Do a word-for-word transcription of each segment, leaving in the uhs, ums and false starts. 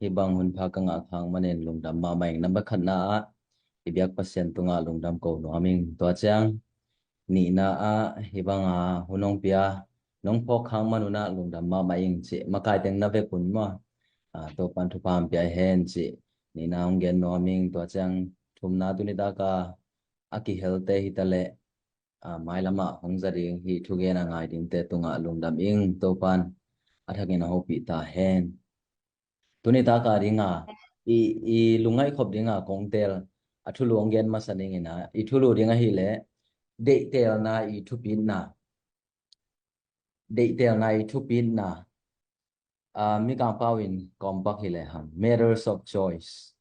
hih bang hun pha ka ngah khak manin lungdam mahmah ing. Nambat khatna ah i biak Pasian tungah lungdam ko nuam ing. Tua ciang nihna ah hih banga hun hong pia nong phawk khak man un ah lungdam mahmah ing ci. Makai teng na vek un maw, ah, Topan thupha hong pia hen ci. Nihna hong gen nuam ing. Tua ciang thumna tuni taka a kihelte hi ta leh, ah, mailamah hong za ding hih thugen a ngai dingte tungah lungdam ing. Topan a thakin a hopih ta hen. Tuni taka dinga i, i lungngaih khop dinga kong teel a thulu hong gen masa ning ina, i thulu ding ahileh deihtelna i thupitna. Deihtelna i thupitna. Ah, Mikang pau in kawmpak hi lehang, matters of choice.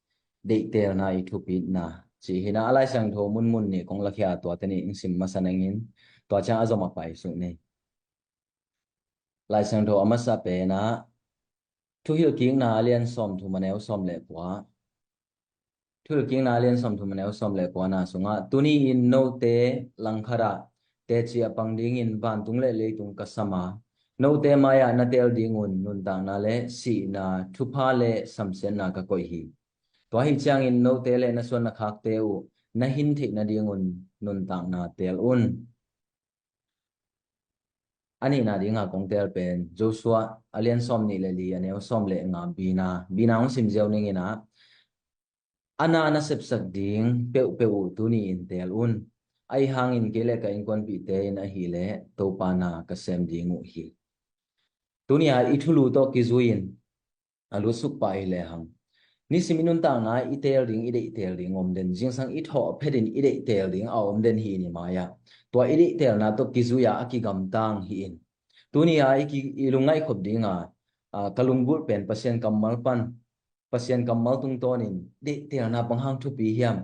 Deihtelna i thupitna ci hina, a Lai Siangtho munmun nih kong lakhia tua teni in sim masa nengin, tua ciang a zom a pai suk ni. Lai Siangtho a masa penah Thuhilhkikna a lian sawm thum a neu sawm le kua. Thuhilhkikna a lian sawm thum a neu sawm le kuana sungah, tuni in note langkhatah teci a pang dingin vantung le leitung ka sam a, note mai-ah na teel dingun nuntakna le sihna, thupha le samsiatna ka koih hi. Tua hi ciangin note le na suan na khakte uh na hin theih nadingun nuntakna teel un. A nihna dinga kong teel pen Joshua a lian sawm nih le li a neu sawm le nga bina, bina hong sim ziau ning ina, a na na sepsak ding peuhpeuh uh tuni in teel un. Ahi hangin kei le ka innkuanpihte in ahileh Topa na ka sem ding uh hi. Tuni a i thulu tawh kizui-in a lutsuk pah hi lehang, nisim i nuntakna i teel ding, i deih teel ding om den, zingsang i thawh phetin i deih teel ding a om den hi in i mai-ah tua i deihtelna tawh kizui-a a kigamtang hi in. Tuni a i, ki, i lungngaih khop dinga, a, ka lunggulh pen Pasian kammal pan, Pasian kammal tungtawnin deihtelna bang hang thupi hiam,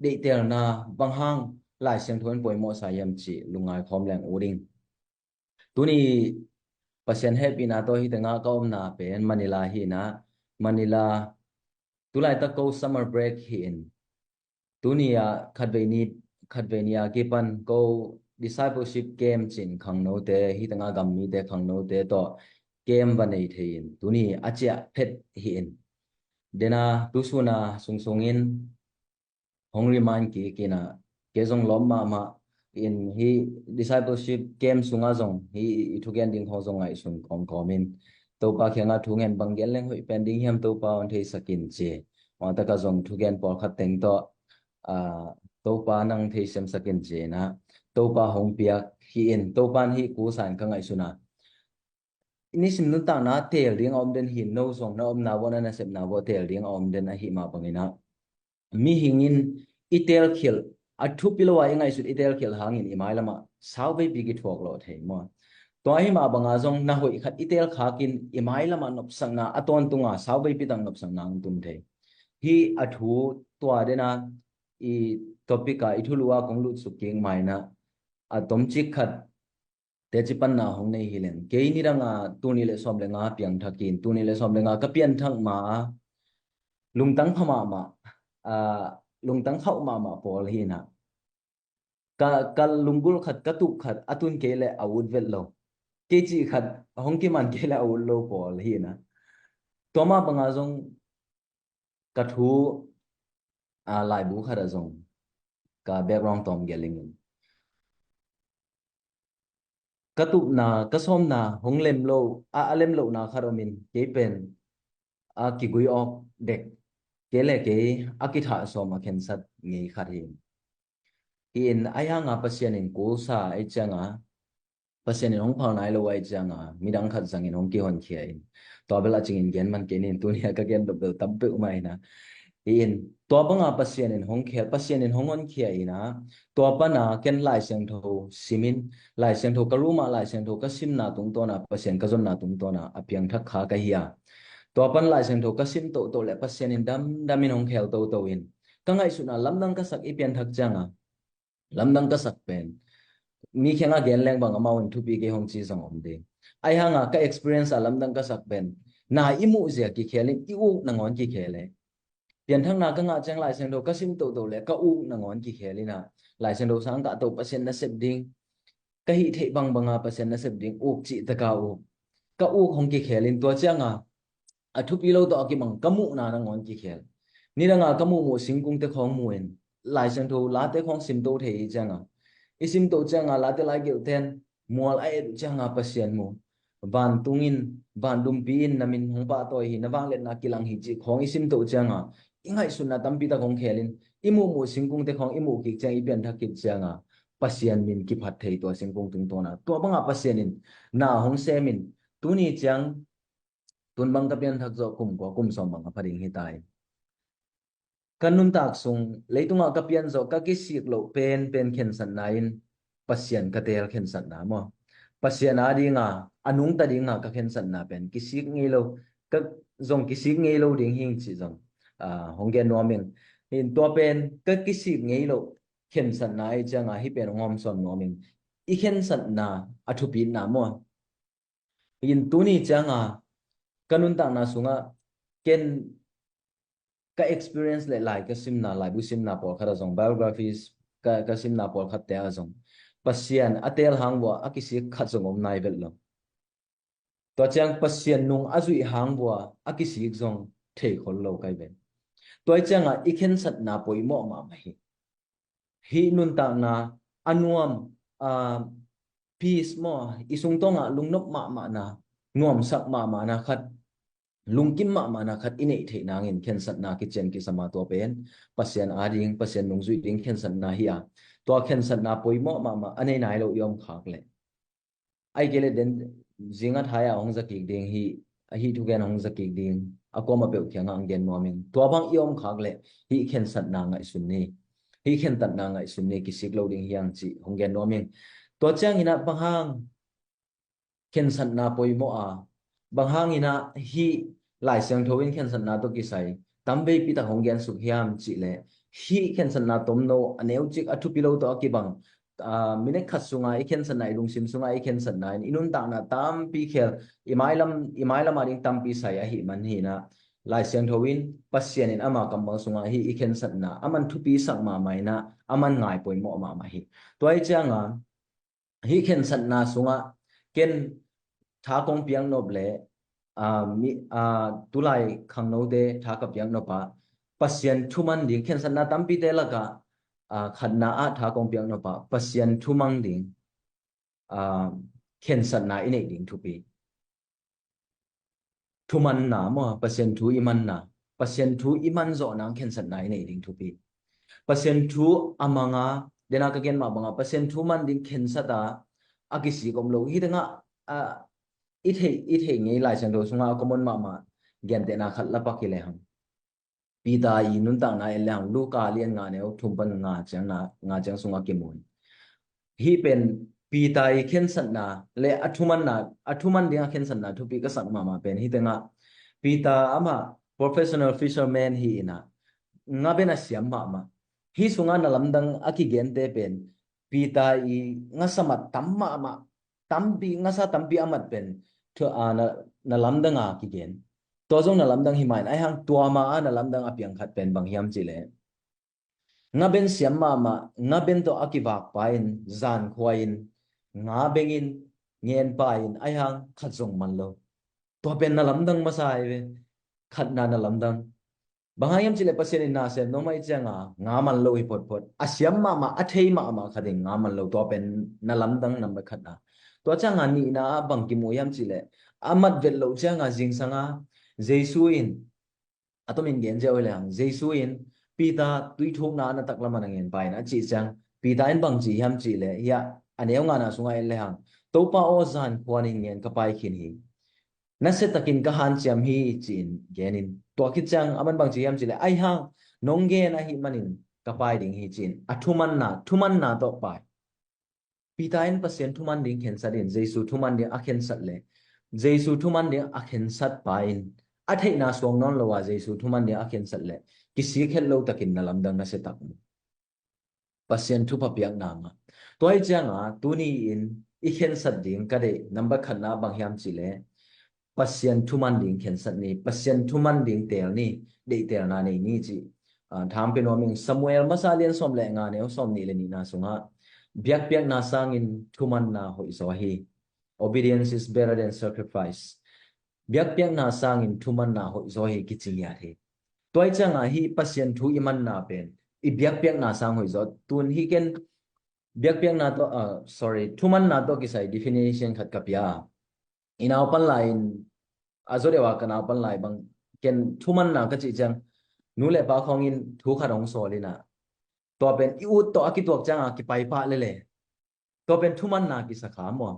deihtelna bang hang Lai Siangtho in poimawhsa hiam cih lungngai khawm leng uh ding. Tuni Pasian hehpihna tawh hih tengah ka omna pen Manila hi ina, Manila tulaitak ko summer break hi in. Tuni a khatvei ni, khatvei ni a kipan ko discipleship camp cin khangnote, hih tengah gam mite khangnote tawh camp va nei thei in. Tuni a ciah phet hi in. Dena tusuna sungsungin hong remind kik ina, kei zong lawm mahmah in, hih discipleship camp sungah zong hih i thugen ding khawng zong ngaihsun kawmkawm in, Topa kiangah thu ngen, bang gen leng hoih pen ding hiam Topa hong theisak in ci. Mawtaka zong thugen pawlkhat teng tawh, ah, Topa nang theisemsak in ci ina, Topa hong piak hi in, Topa in hih kusa in ka ngaihsun a, nisim nuntakna teel ding a om den hi in, no zong na omna vawh, na nasepna vawh teel ding a om den ahi mah bangin ah, mihing in i teelkhialh, a thupi lo a i ngaihsut i teelkhialh hangin i mailamah sauveipi kithuak lawh thei maw? Tua ahi mah banga zong na hoih khat i teelkhak in i mailamah nopsakna a tawntunga sauveipi tak nopsakna hong tung thei. Hih a thu tua dena i topic a i thulu a kong lutsuk kik mai ina, a tomcik khat teci panna hong nei hi leng, kei nidanga tul nih le sawm le nga piangthak in, tul nih le sawm le nga ka pianthak ma a, lungtang pha mahmah, ah, lungtang khauh mahmah pawl hi ina, ka, ka lunggulh khat, ka tup khat a tun kei le a ut vet lo, kei cih khat hong kiman kei le a ut lo pawl hi ina. Tua mah banga zong ka thu, ah, laibu khatah zong ka background tawm gelh ing in, ka tupna, ka sawmna hong lem lo, a, a lem lohna khat om in, kei pen a kigui awk dek, kei le kei a kithah sawm a khensat ngei khat hi in. Hi in, ahi hanga Pasian in kusa ei cianga, Pasian in hong phal nai lo ahih cianga midang khat zangin hong kihonkhia in, tua bel a cingin gen man kei ning, tuni a ka gen dop bel tam peuhmah ina. Hi in, tua banga Pasian in hong khel, Pasian in hong honkhia ina, tua pana ken Lai Siangtho simin, Lai Siangtho ka room ah Lai Siangtho ka simna tungtawna, Pasian ka zonna tungtawna a piangthak kha ka hi a, tua pan Lai Siangtho ka sim toto le Pasian in damdamin hong khel toto in, ka ngaihsutna lamdang ka sak, i pianthak cianga lamdang ka sak pen, mi kiangah gen leng bang amau in thupi kei hong ci zong om ding. Ahi hanga ka experience a lamdang ka sak pen, na i muh zia kikhel in i uk nangawn kikhel e. Pianthakna ka ngah ciang Lai Siangtho ka sim toto le ka uk nangawn kikhel ina, Lai Siangtho sang ka to Pasian nasep ding, ka hih theih bangbanga Pasian nasep ding uk cih taka uk, ka uk hong kikhel in, tua cianga a thupi lo tawh a kibang ka muhna nangawn kikhel. Nidanga ka muhmuh singkungte khawng mu-in Lai Siangtho late khawng simto thei hi cianga, i simto cianga late laigelhten mual a et uh cianga Pasian mu, vantung in, vandumpi in na min hong pahtawi hi, na vangliatna kilang hi cih khawng i simto cianga i ngaihsutna tampi tak hong khelin i muhmuh singkungte khawng i muh kik ciang i pianthak kik cianga Pasian min kiphat thei tua singkung tungtawna. Tua banga Pasian in na hong semin tuni ciang tun bang ka pianthak zawh kum kua kum sawm bang a pha ding hi ta in. Ka nuntak sung leitungah ka pian zawh ka kisik loh pen pen khensatna in Pasian ka teel khensatna maw? Pasian a dinga a nungta dinga ka khensatna pen kisik ngei lo, ka zong kisik ngei lo ding hing cih zong hong gen nuam ing. Hin tua pen ka kisik ngei lo khensatna i cianga hih pen hong hawmsawn nuam ing. I khensatna a thupitna maw? In tuni cianga ka nuntakna sungah ken ka experience le lai ka simna, laibu simna pawlkhat a zong, biographies ka, ka simna pawlkhatte a zong Pasian a teel hang vua a kisik khat zong om nai vet lo. Tua ciang Pasian nung a zuih hang vua a kisik zong thei khol lo kai vet. Tua cianga i khensatna poimawh mahmah hi. Hih nuntakna a nuam, a peace maw, i sungtawngah lungnop mahmahna, nuamsak mahmahna khat, lungkim mahmahna khat i neih theih nangin khensatna kician kisama tua pen Pasian a ding, Pasian nungzuih ding khensatna hi a, tua khensatna poimawh mahmah a nei nai lo i om khak leh ai kei le den zingat hai a hong zakik ding hi, a hih thugen hong zakik ding a kawm a peuh khiangah hong gen nuam ing. Tua bang i om khak leh hih khensatna ngaihsun ni, hih khentatna ngaihsun ni, kisik lo ding hiang cih hong gen nuam ing. Tua cianginah bang hang khensatna poimawh a, bang hanginah hih Lai Siangtho in khensatna tawh kisai tamveipi tak hong gensuk hiam cihleh hih khensatna tomno a neucik a thupi lo tawh a kibang minute khat sunga i khensatna, i lungsim sunga i khensatna in i nuntakna tampi khel, i mailam, i mailam ading tampi sai ahi man hinah Lai Siangtho in Pasian in ama kambang sunga hih i khensatna a man thupi sak mahmah inah a man ngai poimawh mahmah hi. Tua hi cianga hih khensatna sungah ken tha kong piaknop le tulai khangnote tha ka piaknop ah Pasian thuman ding khensatna tampite lakah khatna ah tha kong piaknop ah Pasian thumang ding khensatna i neih ding thupi. Thumanna maw, Pasian thu i manna, Pasian thu i man zawh nang khensatna i neih ding thupi. Pasian thu a manga dena ka gen mah banga Pasian thu man ding khensata a kisik om lo. Hih tengah i theih, i theih ngei Lai Siangtho sunga a common mahmah gentehna khat lapak hi lehang Peter i nuntakna en lehang Luka lian nga neu thum pan nga ciang, nga ciang sunga kimu hi. Hih pen Peter i khensatna le a thumanna, a thuman ding a khensatna thupi ka sak mahmah pen hih tengah Peter amah professional fisherman hi inah ngaben a siam mahmah. Hih sunga na lamdang a kigente pen Peter i ngasamat tam mahmah, tampi, ngasa tampi a mat pen na lamdang a kigen. Tua zong na lamdang hi main aihang tua ma a na lamdang a piang khat pen bang hiam cihleh ngaben siam mahmah, ngaben tawh a kivakpa in zankhua in nga bengin ngenpa in aihang khat zong man lo. Tua pen na lamdang masa ahi ve. Khatna na lamdang. Bang hang hiam cihleh Pasian in na sem nuam ahih cianga nga man lo hi photphot. A siam mahmah, a thei mahmah khat in nga man lo. Tua pen na lamdang number khatna. Tua cianga nihna ah bang kimu hiam cihleh a mat vet loh cianga zingsanga Jesu in a tomin gen ziau hi lehang Jesu in Peter tuithukna na taklam a na ngenpa in a cih ciang Peter in bang ci hiam cihleh hiah a neu ngana sungah en lehang Topa aw, zankhuan in ngen ka pai khin hi. Nasiatakin ka hanciam hi ci-in genin tua khit ciang a man bang ci hiam cihleh aihang nong gen ahih manin ka pai ding hi ci-in a thumanna, thumanna tawh pai. Peter in Pasian thuman ding khensat in Jesu thuman ding a khensat le Jesu thuman ding a khensat pa in a theihna suang nawn lo a Jesu thuman ding a khensat le kisik het lo takin na lamdang nasiatak mu. Pasian thupha piakna ngah. Tua hi cianga tuni in i khensat ding ka deih number khatna bang hiam cihleh Pasian thuman ding khensat ni, Pasian thuman ding teel ni, deihtelna nei ni cih thangpi nuam ing. Samuel masa lian sawm le nga neu sawm nih le nihna sungah biakpiakna sangin thumanna hoihzaw hi. Obedience is better than sacrifice. Biakpiakna sangin thumanna hoihzaw hi kici ngiat hi. Tua i ciangah hih Pasian thu i manna pen i biakpiakna sang hoihzaw. Tun hih ken biakpiakna tawh, ah, sorry, thumanna tawh kisai definition khat ka pia. I naupan lai-in a zaw deuh a ka naupan lai bang ken thumanna ka cih ciang nu le pa khawngin thu khat hong sawl in ah, tua pen i ut tawh a kituak ciangah kipai pah lele. Tua pen thumanna kisa kha maw?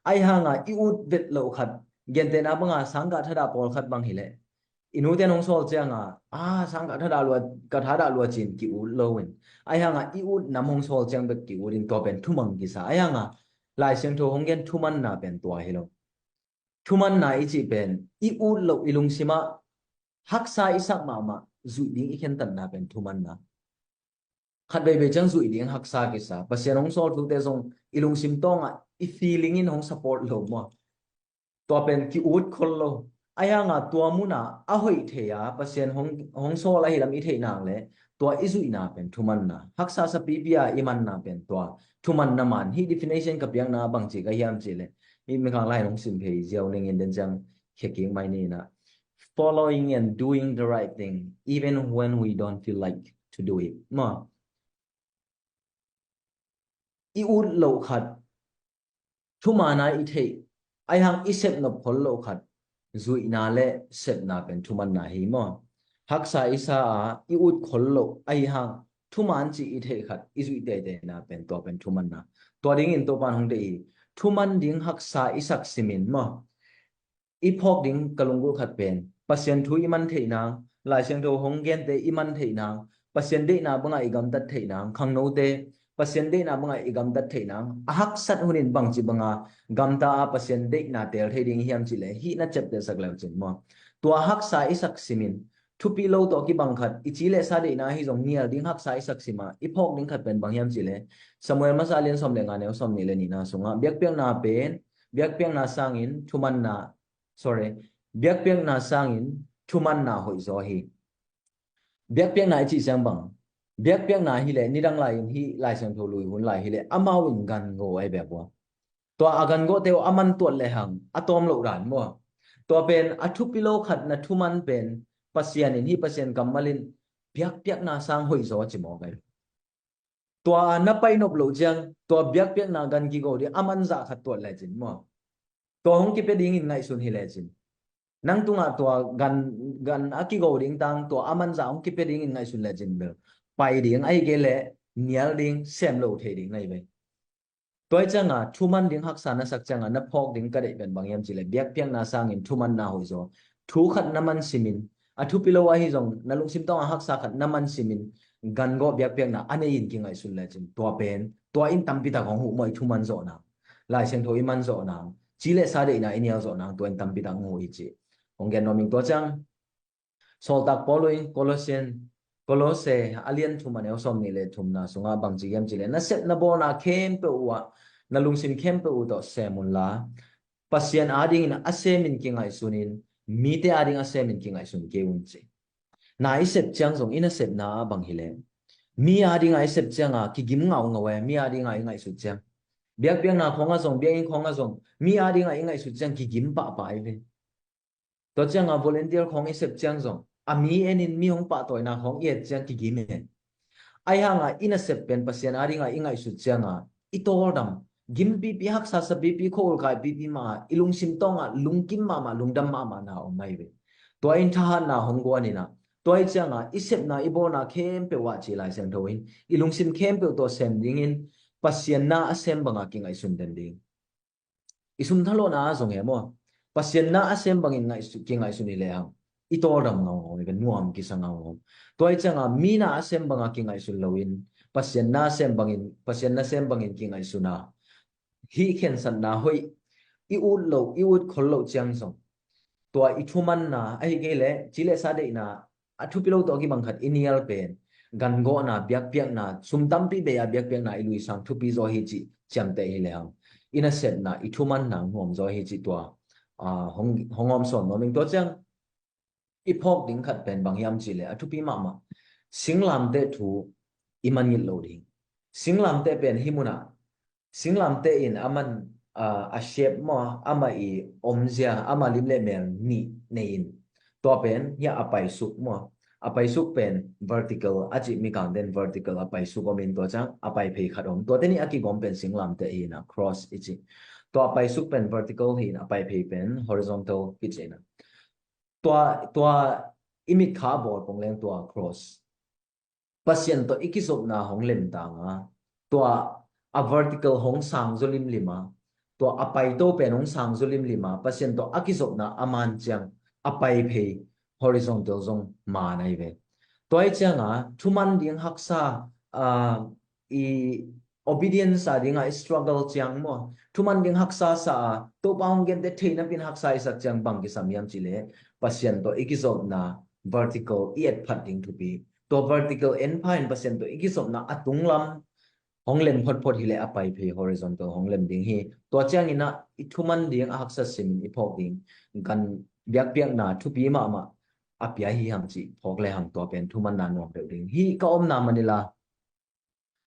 Ahi hanga i ut vet loh khat, gentehna banga sangkah thadah pawlkhat bang hileh i nute in hong sawl cianga, a, sangkah thadah lua, ka thadah lua ci-in ki-ut lo in. Ahi hanga i ut nam hong sawl ciang bek ki-ut in, tua pen thumang kisa. Ahi hanga Lai Siangtho hong gen thumanna pen tua hi lo. Thumanna i cih pen i ut loh, i lungsimah haksa i sak mahmah zuih ding i khentatna pen thumanna. Khat veivei ciang zuih ding haksa kisa. Pasian hong sawl thute zong i lungsim tawngah i feeling in hong support lo maw? Tua pen ki-ut khol lo. Ahi hanga tua munah a hoih thei a Pasian hong, hong sawl ahi lam i theih nak leh tua i zuihna pen thumanna. Haksa sapipi a i manna pen tua thumanna man. Hih definition ka piakna bangci ka hiam cihleh, i Minthang lai-in hong sim phei ziau ning in, den ciang khia kik mai ni in ah. Following and doing the right thing even when we don't feel like to do it. Maw? I ut loh khat, thumaana i theih, ahi hang i sep nop khol loh khat zuihna le sepna pen thumanna hi maw? Haksa i sa a i ut khol loh, ahi hang thuman cih i theih khat i zuih teiteina pen tua pen thumanna. Tua dingin Topan hong deih hi. Thuman ding haksa i sak simin maw? I phawk ding ka lunggulh khat pen Pasian thu i man theih nang, Lai Siangtho hong gente i man theih nang, Pasian deihna bangah i gamtat theih nang, khangnote Pasian deihna bangah i gamtat theih nang. A haksat hunin bangci banga gamta a Pasian deihna teel thei ding hiam cihleh, hih na ciaptehsak leu cin maw? Tua haksa i sak simin, thupi lo tawh kibang khat, i ci le sa deihna ahi zong nial ding haksa i sak sima i phawk ding khat pen bang hiam cihleh, Samuel masa lian sawm le nga neu sawm nih le nihna sungah biakpiakna pen, biakpiakna sangin thumanna, sorry, biakpiakna sangin thumanna hoihzaw hi. Biakpiakna i cih ciang bang, biakpiakna hileh nidang lai-in hih Lai Siangtho lui hun lai hileh amau in gan go ai bek ua. Tua a gan gote uh a man tuat lehang a tawm loh dan maw? Tua pen a thupi lo khat, na thuman pen Pasian in, hih Pasian kammal in biakpiakna sang hoihzaw ci mawk ai. Tua a na pai nop loh ciang tua biakpiakna gan kigo ding a man zah khat tuat lecin maw? Tua hong kipia dingin ngaihsun hi lecin, nang tungah tua gan, gan a kigo ding tang tua a man zah hong kipia dingin ngaihsun lecin bel pai ding, ahi kei leh nial ding, sem lo thei ding na hi ve. Tua hi cianga thuman ding haksa na sak cianga na phawk ding ka deih pen bang hiam cihleh, biakpiakna sangin thumanna hoihzaw. Thu khat na man simin, a thupi lo ahi zong na lungsim tawngah haksa khat na man simin, gan gawh biakpiakna a nei in kingaihsun lecin tua pen, tua in tampitak hong huh maw, i thuman zawh nang, Lai Siangtho i man zawh nang, ci le sa deihna i nial zawh nang, tua in tampitak hong huh hi ci. Hong gen nuam ing. Tua ciang Sawltak Paul in Colossian, Colosse a lian thum a neu sawm nih le thumna sungah bangci hiam cihleh, na sepna bawlna khempeuh uh ah na lungsim khempeuh uh tawh sem unla, Pasian adingin a semin kingaihsunin, mite ading a semin kingaihsun kei un ci. Na i sep ciang zong i nasepna ah bang hileh, mi adinga i sep cianga kigim ngaungau e, mi adinga i ngaihsut ciang. Biakpiakna khawngah zong, biakinn khawngah zong mi adinga i ngaihsut ciang kigim pahpah i ve. Tua cianga volunteer khawng i sep ciang zong, a mi enin mi hong pahtawina khawng i et ciang kigim e. Ahi hanga i nasep pen Pasian adinga i ngaihsut cianga i tawldam, gimpipi, haksa sapipi, khua-ul kaipipi mah, i lungsim tawngah lungkim mahmah, lungdam mahmahna om ahi ve. Tua in thahatna hong guan inah, tua hi cianga i sepna i bawlna khempeuh ah ci Lai Siangtho in, i lungsim khempeuh tawh sem dingin Pasian na a sem banga kingaihsun den ding. I sum thalawhna ah zong hi maw, Pasian na a sem bangin ngaihsu-, kingaihsun hi lehang i tawldam ngaungau, i ka nuam kisa ngaungau. Tua hi cianga mi na a sem banga kingaihsun loin Pasian na sem bangin, Pasian na sem bangin kingaihsun a, hih khensatna hoih i ut loh, i ut khol loh ciang zong, tua i thumanna ahi kei leh ci le sa deihna a thupi lo tawh a kibang khat i nial pen gangawhna, biakpiakna, sum tampi bei a biakpiakna i lui sang thupi zaw hi cih ciamteh hi lehang i nasepna, i thumanna nuam zaw hi cih tua, aa, hong, hong awm sawn nuam ing. Tua ciang i phawk ding khat pen bang hiam cihleh, a thupi mahmah, singlamteh thu i mangngilh lo ding. Singlamteh pen hih munah singlamteh in a man, a, a shape maw, amah i omzia, amah lim le mel nih nei in. Tua pen hiah a paisuk maw, a paisuk pen vertical a cih, mikangte'n vertical a paisuk om in, tua ciang a paiphei khat om. Tuate nih a kigawm pen singlamteh hi in a, cross i ci. Tua a paisuk pen vertical hi in, a paiphei pen horizontal kici in a. Tua, tua i mitkha a bawl pong leng tua cross Pasian tawh i kizopna hong lemtang a, tua a vertical hong sangzaw limlim a, tua a paito pen hong sangzaw limlim a, Pasian tawh a kizopna a man ciang a paiphei horizontal zong man ahi ve. Tua hi ciang a thuman ding haksa, a, i obedience a ding a i struggle ciang maw, thuman ding haksa sa a, Topa hong gente thei napin haksa i sak ciang bang kisam hiam cih leh Pasian tawh i kizopna vertical i etphat ding thupi. Tua vertical en pha in Pasian tawh i kizopna a tunglam hong lem photphot hi leh a paiphei horizontal hong lem ding hi. Tua ciangin a i thuman ding a haksa simin i phawk ding, gan biakpiakna thupi mahmah a pia hi hang cih phawk le hang tua pen thumanna nuam deuh ding hi. Ka omna Manila,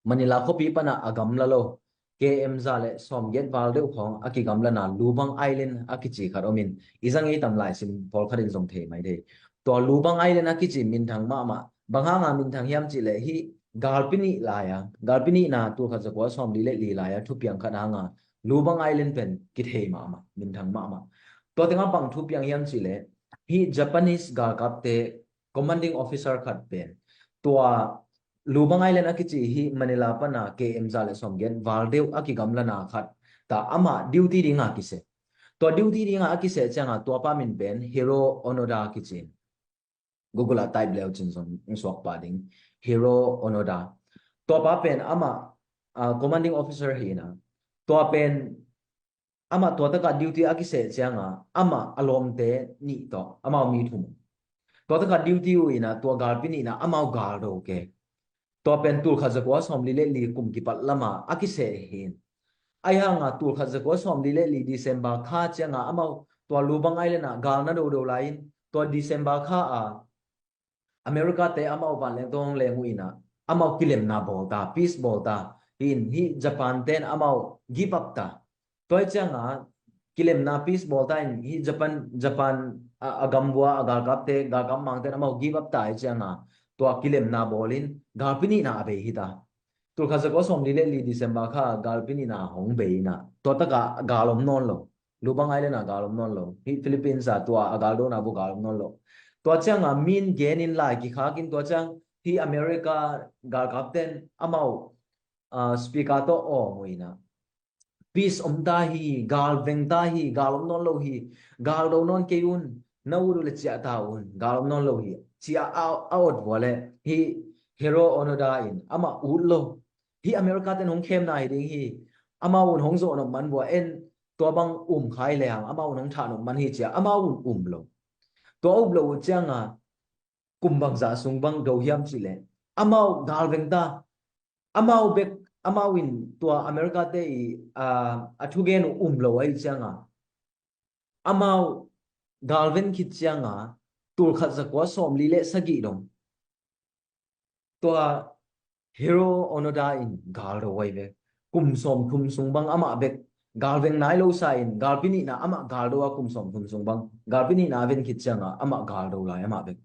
Manila khuapi pan a gamla lo, K M za le sawmgiat val deuh khawng a kigamlana Lubang Island a kici khat om in, i zang i tam laisim pawlkhat in zong thei mai thei. Tua Lubang Island a kici minthang mahmah. Bang hanga minthang hiam cih leh hih galpi nih lai a, galpi nihna tulkhat zakua sawmli le li lai a thupiang khat hanga Lubang Island pen kithei mahmah, minthang mahmah. Tua tengah bang thupiang hiam cih leh hih Japanese galkapte commanding officer khat pen tua Lubang Island a kici hih Manila pana K M za le sawmgiat val deuh a kigamlana khat ta amah duty dinga kiseh. Tua duty dinga a kiseh cianga tuapa min pen Hiroo Onoda kici. Google ah type leu cin zong hong suak pah ding. Hiroo Onoda. Tuapa pen amah, ah, commanding officer hi ina. Tua pen amah tua taka duty a kiseh cianga amah a lawmte nih tawh amau mi thum. Tua taka duty uh ina tua galpi nihna amau galdo ke. Tua pen tulkhat zakua sawmli le li kum kipat lama a kiseh hi in. Ahi hanga tulkhat zakua sawmli le li December kha cianga amau tua Lubang Island ah gal na dodo lai in tua December kha a America te amau vanleng tawng leng uh ina amau kilemna bawlta, peace bawlta. Hi in hih Japan ten amau give up ta. Tua hi cianga kilemna peace bawlta in hih Japan, Japan a, a gambua a galkapte, galkap mangten amau give up ta hi cianga tua kilemna bawlin galpi nihna a bei hita. Tulkhat zakua sawmli le li December kha galpi nihna hong bei ina tua taka gal om nawn lo. Lubang Island a gal om nawn lo. Hih Philippines a tua a galdona bu gal om nawn lo. Tua cianga min genin lai kikhakin tua ciang hih America galkapten amau, ah, speaker tawh awng uh ina. Peace om ta hi, gal veng ta hi, gal om nawn lo hi, gal do nawn kei un, na ut uh le ciah ta un, gal om nawn lo hi, ciah a, a awt vua le hih Hiroo Onoda in amah ut lo. Hih America ten hong khemna hi ding hi, amau un hong zawh nop man vua en, tua bang um khai le hang amau un hong thah nop man hi cia amau un um lo. Tua up lo uh cianga kum bangzah sung bang do hiam cih leh amau gal veng ta. Amau bek, amau in tua America te i, ah, a thugen uh um lo ahi cianga amau gal ven khit cianga tulkhat zakua sawmli le sagih dong tua Hiroo Onoda in gal do ahi ve. Kum sawmthum sung bang amah bek gal veng nai lo sa in galpi nihna amah gal do a kum sawmthum sung bang galpi nihna a ven khit cianga amah gal do lai amah bek.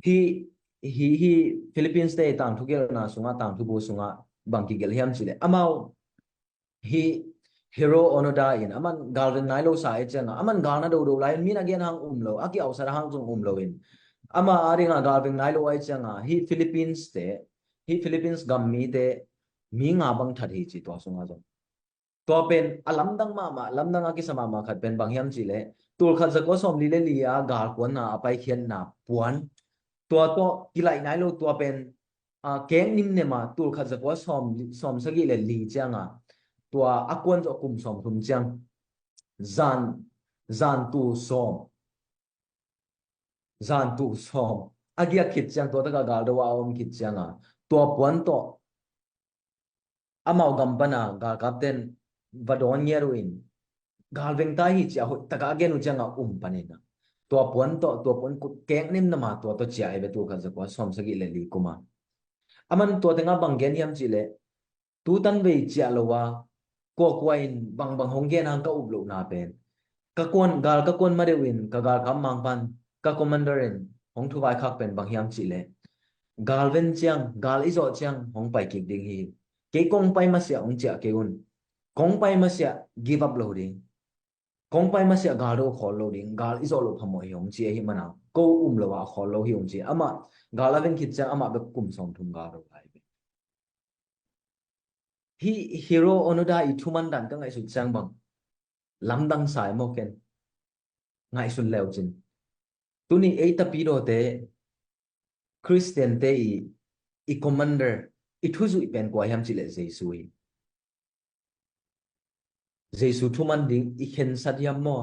Hih, hih, hih Philippines te tangthu gelhna sungah, tangthu bu sungah bang kigelh hiam cih leh amau hih Hiroo Onoda in aman gal veng nai lo sa ahi cianga aman gal na dodo lai in min a gen hang um lo, a ki-ausat hang zong um lo in ama a dinga gal veng nai lo ahi cianga hih Philippines te, hih Philippines gam mite mi nga bang that hi ci tua sungah zong. Tua pen a lamdang mahmah, lamdang a kisa mahmah khat pen bang hiam cih leh tulkhat zakua sawmli le li a galkuanna a paikhiatna puan tua tawh kilaih nai lo tua pen, ah, keng nimnem a tulkhat zakua sawm, sawmsagih le li cianga tua a kuan zawh kum sawmthum ciang zan, zan tu sawm, zan tu sawm a giak khit ciang tua taka galdo a om khit cianga tua puan tawh amau gam pana galkapten va dawn ngiat uh in gal veng ta hi cia hoih taka a gen uh cianga um panin a tua puan tawh, tua puan kut keng nimnem a tua tawh ciah ahi ve tulkhat zakua sawmsagih le li kuma. Aman tua tengah bang gen hiam cih leh tutan vei ciah lo a kuakua in bangbang hong gen hang ka up lohna pen, ka kuan, gal ka kuan madeuh in ka galkap mangpan ka commander in hong thuvaikhak pen bang hiam cihleh, gal ven ciang, gal i zawh ciang hong pai kik ding hi. Kei kong pai masiah hong ciah kei un. Kong pai masiah give up lo ding. Kong pai masiah gal do khawl lo ding, gal i zawh loh phamawh hi hong ci ahi mana, ko um lo ah khawl lo hi hong ci. Amah gal a ven khit ciang amah bek kum sawmthum gal do lai. Hih Hiroo Onoda i thuman dan ka ngaihsut ciang bang lamdang sa i maw ken? Ngaihsun leu cin. Tuni ei tapidawte, Khristiante i, i commander, i thuzuih pen kua hiam cihleh Jesu hi. Jesu thuman ding i khensat hiam maw?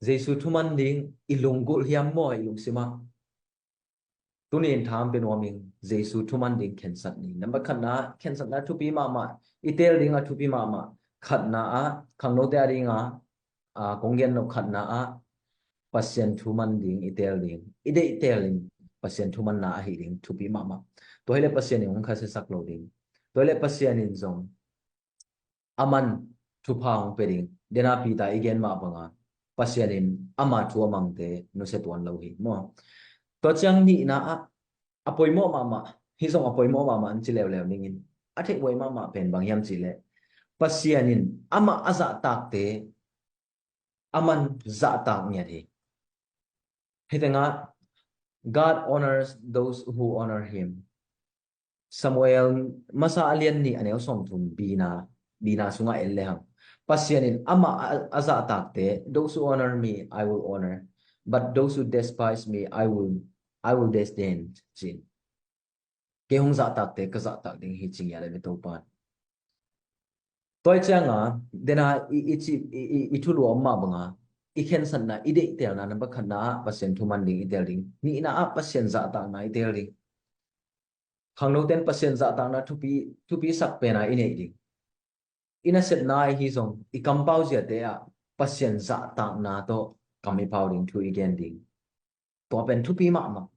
Jesu thuman ding i lunggulh hiam maw i lungsimah? Tuni in tha hong pia nuam ing, Jesu thuman ding khensat ni. Nambat khatna, khensatna thupi mahmah, i teel ding a thupi mahmah. Khatna ah, khangnote a ding a, a, kong gen nop khatna ah, Pasian thuman ding i teel ding. I deih teel in Pasian thumanna ahi ding thupi mahmah. Tua hileh Pasian in hong khasiasak lo ding. Tua hileh Pasian in zong aman thupha hong pia ding. Dena Peter i gen mah banga Pasian in ama thu a mangte nusia tuan lo hi maw? Tua ciang nihna ah a poimawh mahmah, hih zong a poimawh mahmah an ci leuleu ningin, a theihhuai mahmah pen bang hiam cihleh, Pasian in amah a zahtakte aman zahtak ngiat hi. Hih tengah, "God honors those who honor him." Samuel masa a lian nih a neu sawmthum bina, bina sungah en lehang, Pasian in amah a, a zahtakte, "Those who honor me, I will honor. But those who despise me, I will, I will disdain," ci-in. Kei hong zahtakte ka zahtak ding hi ci ngiat lai ve Topa in. Tua hi cianga, dena i, i, ci, i, i, i thulu a om mah banga, i khensatna, i deihtelna, nambat khatna ah Pasian thuman ding i teel ding. Nihna ah Pasian zahtakna i teel ding. Khangnoten Pasian zahtakna thupi, thupisak pena i neih ding. I nasepna ahi zong, i kampau ziate ah Pasian zahtakna tawh kam i pau ding, thu i gen ding. Tua pen thupi mahmah.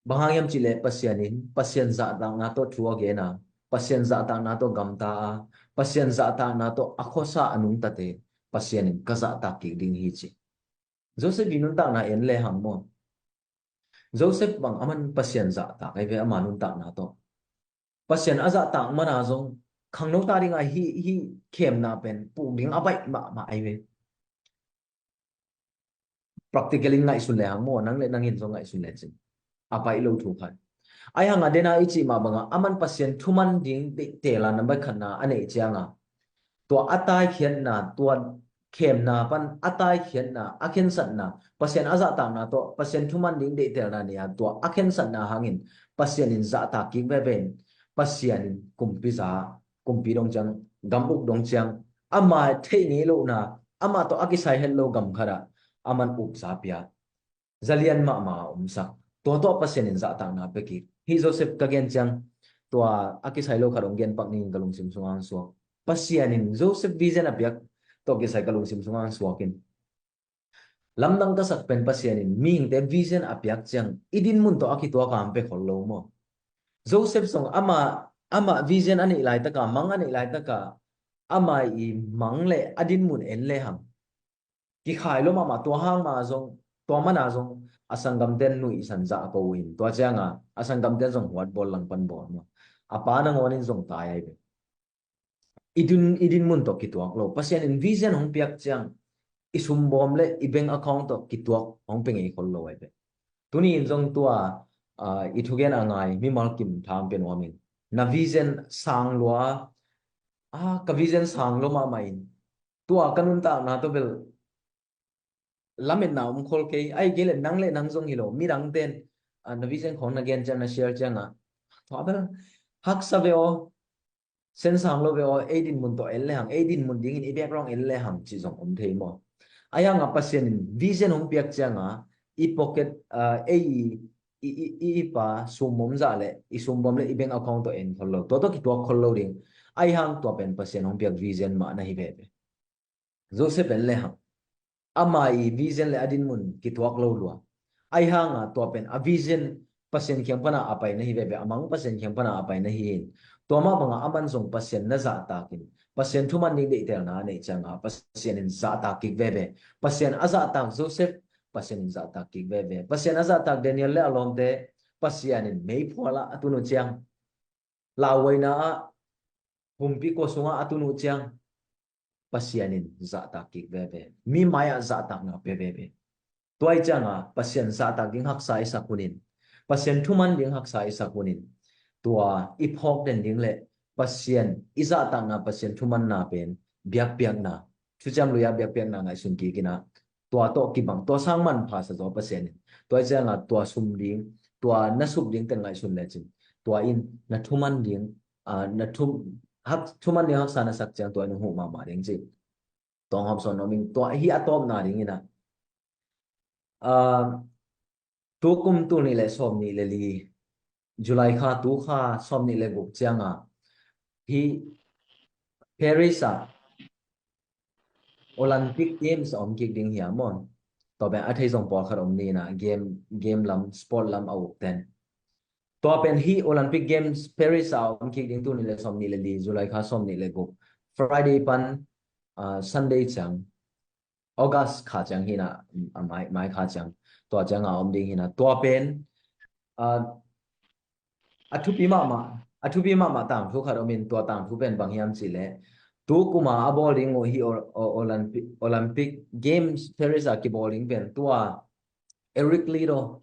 Bang hang hiam cihleh Pasian in, Pasian zahtakna tawh thu a gen a, Pasian zahtakna tawh gamta a, Pasian zahtakna tawh a khuasa a nungtate, Pasian in ka zahtak kik ding hi ci. Joseph i nuntakna en lehang maw? Joseph bang aman Pasian zahtak ahi ve ama nuntakna tawh. Pasian a zahtak mana zong, khangno ta dinga hih, hih khemna pen puk ding a baih mahmah ahi ve. Practical in ngaihsun lehang maw, nang le nang in zong ngaihsun le cin. A baih lo thu khat. Ahi hanga dena i cih mah banga, aman Pasian thuman ding deihtel a nambat khatna a neih cianga, tua a taikhiatna, tua khemna pan a taikhiatna, a khensatna, Pasian a zahtakna tawh, Pasian thuman ding deihtelna nei a, tua a khensatna hangin, Pasian in zahtak kik veve in, Pasian in kumpi za, kumpi dong ciang, gam uk dong ciang, ama theih ngei lohna, amah tawh a kisai het lo gam khatah, aman uksa pia. Zalian mahmah a omsak. Tua tawh Pasian in zahtakna pia kik. Hih Joseph ka gen ciang, tua a kisai lo khat hong gen pak ningin ka lungsim sungah hong suak. Pasian in Joseph vision a piak tawh kisai ka lungsim sungah hong suak in. Lamdang ka sak pen Pasian in mihingte vision a piak ciang, i dinmun tawh a kituak a hong pia khol lo maw? Joseph zong ama, ama vision a neih laitaka, mang a neih laitaka, ama i mang le a dinmun en lehang kikhai lo mahmah, tua hang ma zong, tua mana zong a sanggamten nuihsan zah ko in, tua cianga a sanggamten zong huat bawl langpan bawl maw? A pa nangawnin zong tai ahi ve. I din, i dinmun tawh kituak lo. Pasian in vision hong piak ciang, i sumbawm le i bank account tawh kituak hong pia ngei khol lo ahi ve. Tuni in zong tua, ah, i thugen a ngai mimal kim tha hong pia nuam in. Na vision sang lua, ah, ka vision sang lo mahmah in, tua ka nuntakna tawh bel lametna om khol kei. Ahi kei le nang le nang zong hi lo, midangten, ah, na vision khawng na gen ciang, na share cianga, tua bel haksa ve aw, sen sang lo ve aw, ei dinmun tawh en lehang, ei dinmun dingin i background en lehang cih zong om thei maw? Ahi hanga Pasian in vision hong piak cianga, i pocket, ah, ei i, i, i, i, i pa sumbawm zah le, i sumbawm le i bank account tawh en khol lo, tua tawh kituak khol lo ding. Ahi hang tua pen Pasian hong piak vision mah na hi veve. Joseph en lehang, ama i vision le a dinmun kituak lo lua. Ahi hanga tua pen a vision Pasian kiang pana a pai na hi veve, a mang Pasian kiang pana a pai na hi in. Tua mah bangah aman zong Pasian na zahtak in, Pasian thuman ding deihtelna a neih ciangah Pasian in zahtak kik veve. Pasian a zahtak Joseph, Pasian in zahtak kik veve. Pasian a zahtak Daniel le a lawmte, Pasian in meiphualah a tun uh ciang, lauhuaina ah, humpi kua sungah a tun uh ciang, Pasian in zahtak kik veve. Mi mai-ah zahtakna pia veve. Tua ih ciangah Pasian zahtak ding haksa i sak hunin, Pasian thuman ding haksa i sak hunin, tua i phawk den ding le Pasian i zahtakna, Pasian thumanna pen biakpiakna, thuciam lui-ah biakpiakna ngaihsun kik inah, tua tawh kibang, tua sang manpha sa zaw Pasian in. Tua ih ciangah tua sum ding, tua na sup ding ten ngaihsun lecin, tua in na thuman ding, ah, na thum, hak, thuman ding haksa na sak ciang tua in huh mahmah ding ci. Tua hong hawmsawn nuam ing. Tua hi a tawpna ding inah, ah, tu kum tul nih le sawm nih le li, July kha, tu kha sawm nih le guk ciangah hi Paris ah Olympic Games a om kik ding hiam maw? Tua pen a thei zong pawlkhat om ni inah, game, game lam, sport lam a uk ten. Tua pen hi Olympic Games Paris a om kik ding, tul nih le sawm nih le li, July kha sawm nih le guk, Friday pan, ah, Sunday ciang, August kha ciang hi inah, a mai, mai kha ciang, tua ciangah om ding hi inah. Tua pen, ah, a thupi mahmah, a thupi mahmah tangthu khat om in, tua tangthu pen bang hiam cih leh, tu kuma a bawl ding uh hi O-, O-, Olympic, Olympic Games Paris a kibawl ding pen tua Eric Liddell,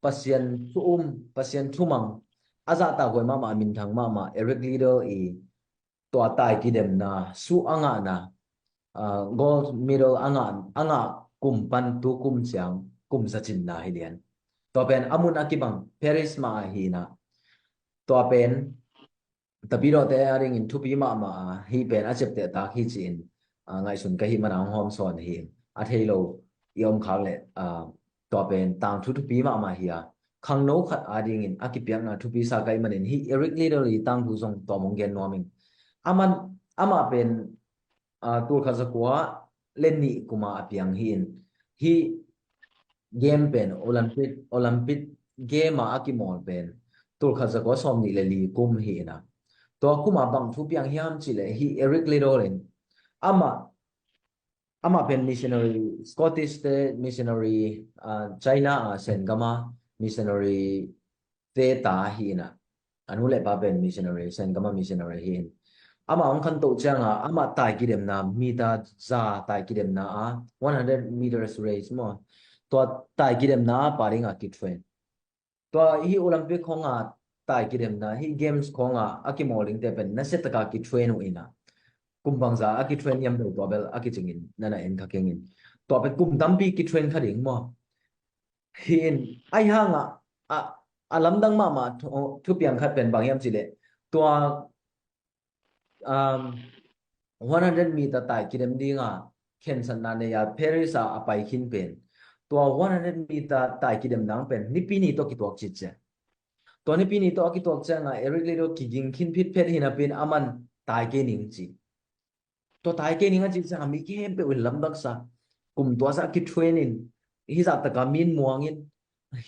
Pasian thu um, Pasian thumang, a zahtakhuai mahmah, a minthang mahmah Eric Liddell i tua tai kidemna suh a ngahna, ah, gold medal a ngah, a ngah kum pan tu kum ciang kum za cinna hi lian. Tua pen a mun a kibang Paris mah ah hi inah. Tua pen Tapidawte a dingin thupi mahmah a, hih pen a ciaptehtak hi ci-in, ah, ngaihsun ka hih mana hong hawmsawn hi. A thei lo i om khak leh, ah, tua pen tangthu thupi mahmah hi a, khangno khat a dingin a kipiakna thupi sa ka hih manin hih Eric Liddell i tangthu zong tua mong gen nuam ing. Aman, amah pen, ah, tul khat za kua le nih kuma a piang hi in, hih game pen Olympic, Olympic game a a kimawl pen tul khat za kua sawm nih le li kum hi inah. Tua kuma bang thu piang hiam cih leh hih Eric Liddell in, amah, amah pen missionary, Scottish te missionary, ah, China a, Sengama missionary te ta hi inah. A nu le pa pen missionary, Sengama missionary hi in. Amah hong khantoh ciangah amah tai kidemna, mita za tai kidemna a, one hundred meters race maw, tua tai kidemna a pa dingah kitrain. Tua hih Olympic khawngah tai kidemna, hih games khawngah a kimawl dingte pen nasia taka kitrain uh inah. Kum bangza a kitrain hiam bel tua bel a kicingin na na en kha keng in. Tua pen kum tampi kitrain kha ding maw? Hi in, ahi hangah, a, a lamdang mahmah thu, thupiang khat pen bang hiam cih leh, tua, um, one hundred meter tai kidem dinga khensatna nei a Paris a a pai khin pen, tua one hundred meter tai kidem dang pen Nipi ni tawh kituak cih ciang. Tua Nipi ni tawh a kituak ciangah Eric Liddell kiging khin phitphet hi napi in aman tai kei ning ci. Tua tai kei ning a cih ciangah mi khempeuh in lamdang sa. Kum tua zah kitrain in, hih zah taka mi in muang in,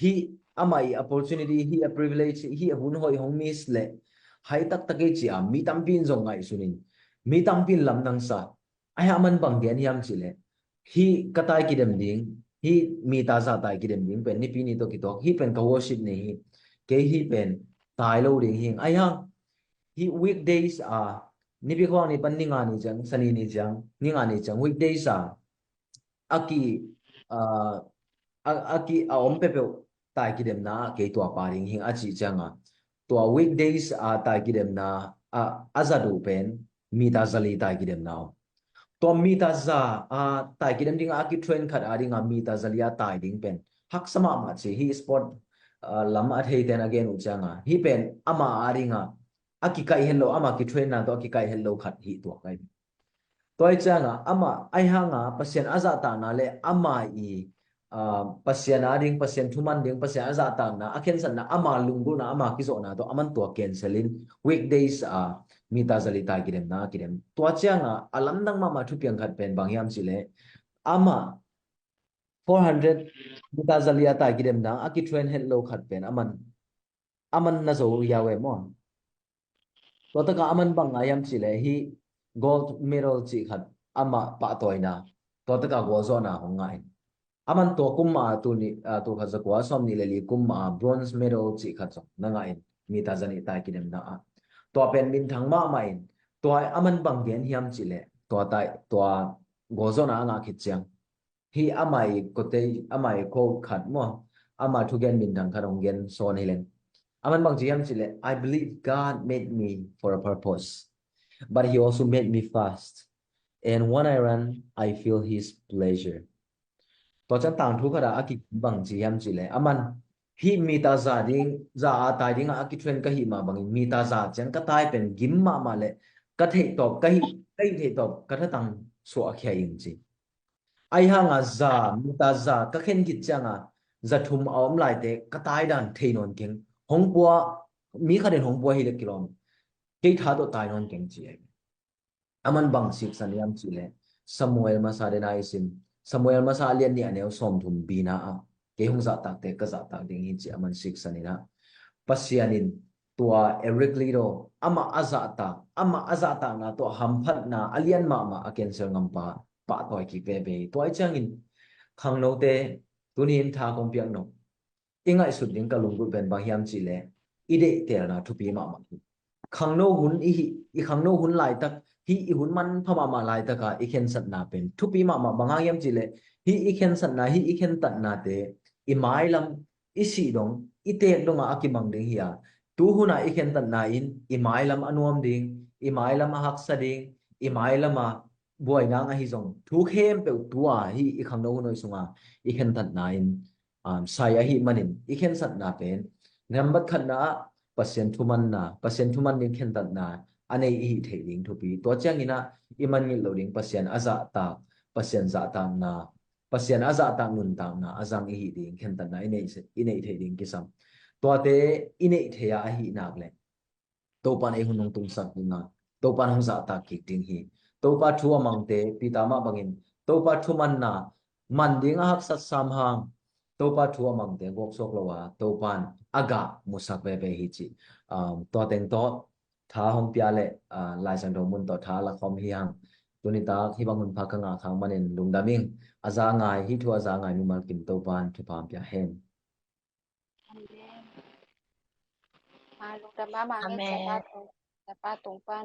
hih amah i opportunity, hih a privilege, hih a hun hoih hong miss leh hai taktak ei ci a mi tampi in zong ngaihsun in, mi tampi in lamdang sa. Ahi a, aman bang gen hiam cih leh, hih ka tai kidem ding, hih mita za tai kidem ding pen Nipi ni tawh kituak, hih pen ka worship ni hi, kei hih pen tai lo ding hi ing. Ahi hang, hih weekdays a, Nipi khuang ni pan Ni nga ni ciang, Sani ni ciang, Ni nga ni ciang, weekdays a, a ki, ah, a, a ki, a om peuhpeuh tai kidemna ah kei tua pa ding hi ing a cih ciangah, tua weekdays a tai kidemna a, a zat uh pen mita za li tai kidemna om. Tua mita za a tai kidem dingah a kitrain khat a dingah mita za li a tai ding pen haksa mahmah ci. Hih sport, ah, lam a theite in a gen uh ciangah, hih pen amah a dingah a kikaih het lo, amah kitrainna tawh a kikaih het lo khat hi tuak ahi. Tua hi ciangah amah ahi hangah Pasian a zahtakna le amah i, ah, Pasian a ding, Pasian thuman ding, Pasian a zahtakna, a khensatna, ama lunggulhna, ama kizawhna tawh aman tua cancel in weekdays a mita za li tai kidemna a kidem. Tua ciangah a lamdang mahmah thupiang khat pen bang hiam cih leh, amah four hundred mita za li a tai kidemna a kitrain het lo khat pen aman, aman na zo liau e maw? Tua taka aman bang ngah hiam cihleh hih gold medal cih khat amah pahtawina, tua taka gualzawhna hong ngah in. Aman tua kum mah a, tul nih, a, tul khat za kua sawm nih le li kum mah a bronze medal cih khat zong na ngah in, mita za nih tai kidemna ah. Tua pen minthang mahmah in, tua aman bang gen hiam cihleh, tua tai, tua gualzawhna a ngah khit ciang, hih amah i quote, amah i quote khat maw, amah thugen minthang khat hong gen sawn hi leng. Aman bang ci hiam cihleh, "I believe God made me for a purpose, but He also made me fast. And when I run, I feel His pleasure." Tua ciang tangthu khat ah a kibang ci hiam cihleh, aman hih mita za ding, za a tai dingah a kitrain ka hih mah bangin mita za ciang ka tai pen gim mahmah leh ka theihtawp, ka hih, ka hih theihtawp ka thatang suahkhia ing ci. Ahi hanga za, mita za ka khen khit cianga za thum a om laite ka taidan thei nawn keng. Hong pua, mi khatin hong pua hileh kilawm, kei tha tawh tai nawn keng ci ahi. Aman bang siksan hiam cihleh, Samuel masa dena i sim, Samuel masa a lian nih a neu sawmthum bina ah, "Kei hong zahtakte ka zahtak ding hi," ci aman siksan inah, Pasian in tua Eric Liddell, amah a zahtak, amah a zahtakna tua hamphatna a lian mahmah a cancel ngampa pahtawi kik veve hi. Tua i ciangin khangnote, tuni in tha kong piak nop, i ngaihsut ding ka lunggulh pen bang hiam cihleh, i deihtelna thupi mahmah hi. Khangno hun i hih, i khangno hun laitak, hih i hun manpha mahmah laitaka i khensatna pen thupi mahmah. Bang hang hiam cihleh, hih i khensatna, hih i khentatnate i mailam i sih dong, i teek dongah a kimang ding hi a, tuhuna i khentatna in i mailam a nuam ding, i mailam a haksa ding, i mailam a buainang ahi zong, thu khempeuh tua hih i khangno hun hoih sunga i khentatna in, um, sai ahih manin i khensatna pen nambat khatna ah Pasian thumanna, Pasian thuman ding khentatna a nei i hih theih ding thupi. Tua cianginah i mangngilh loh ding Pasian a zahtak, Pasian zahtakna, Pasian a zahtak nuntakna a zang i hih ding khentatna i neih, i neih theih ding kisam. Tuate i neih theih a ahih nak leh Topa in ei hun hong tungsak dinga, Topa in hong zahtak kik ding hi. Topa thu a mangte, Peter mah bangin, Topa thumanna man ding a haksat sam hang, Topa thu a mangte gawpsuak lo a, Topa in a gah musak veve hi ci. Um, tua teng tawh tha hong pia le, ah, Lai Siangtho mun tawh tha lakhawm hi hang. Tuni tak hih bang hun pha ka ngah khak manin lungdam ing. A za ngai, hih thu a za ngai mimal kim Topa in thupha hong pia hen. Amen. Ah, lungdam mahmah ing. Amen. Zapa tung, zapa tung pan.